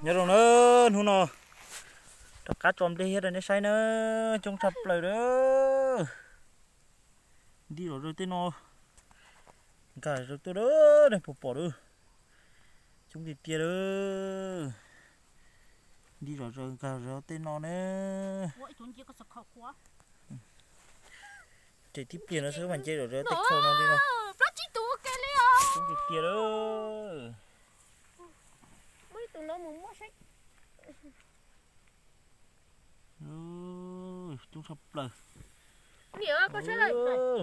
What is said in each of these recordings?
Nyob zoo na, hnub no rov qab tso nplej hiab rau nej saib na, coob tshaj plaws na. Nti zom zaws tej no, nkag zom zaws tuaj na, nej puas pom na, coob tiag tiag na. Nti zom zaws nkag zom zaws tej no na. Ces tib pliag no xwb mas nce zom zaws tej khau no li no. Coob tiag tiag na. Coob tshaj plaws.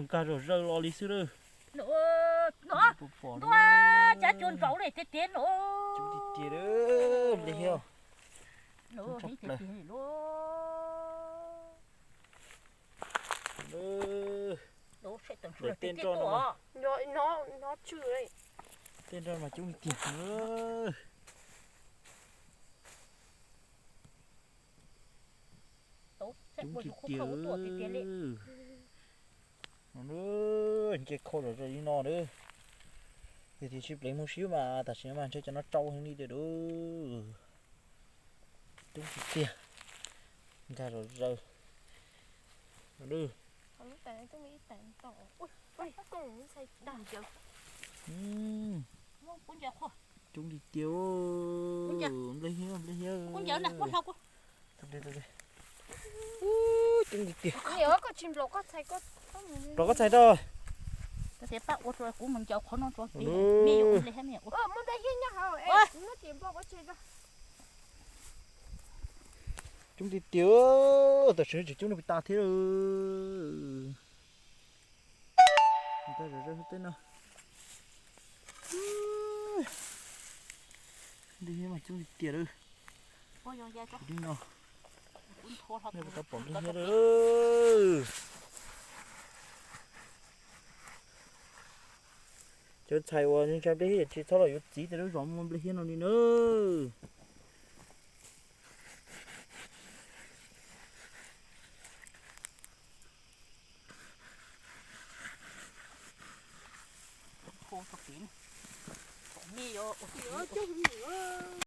Nkag zom zaws los li xwb lawm. Coob tiag tiag, nplej hiab. Tej nroj no, tej nroj mas coob tiag tiag. Coob tiag tiag. Nce khau zom zaws li no na. Yog tias tsis pleev mus sib mas tam sim no mas ntshe cov no tsau heev li tiag. Coob tiag tiag. Nkag zom zaws. Coob tiag tiag. Nplej hiab, nplej hiab. Coob tiag tiag. Pom koj txhais rau. Coob tiag tiag, tam sim no tseem coob no pis tas thiab. Nkag zom zaws tej no. Nplej hiab mas coob tiag tiag lawm. Li no, nej puas tau pom nplej hiab lawm? Cov ntxhais uas ntshai nplej hiab tsis txhob los yuav txiv tej lub zos muaj nplej hiab no li na.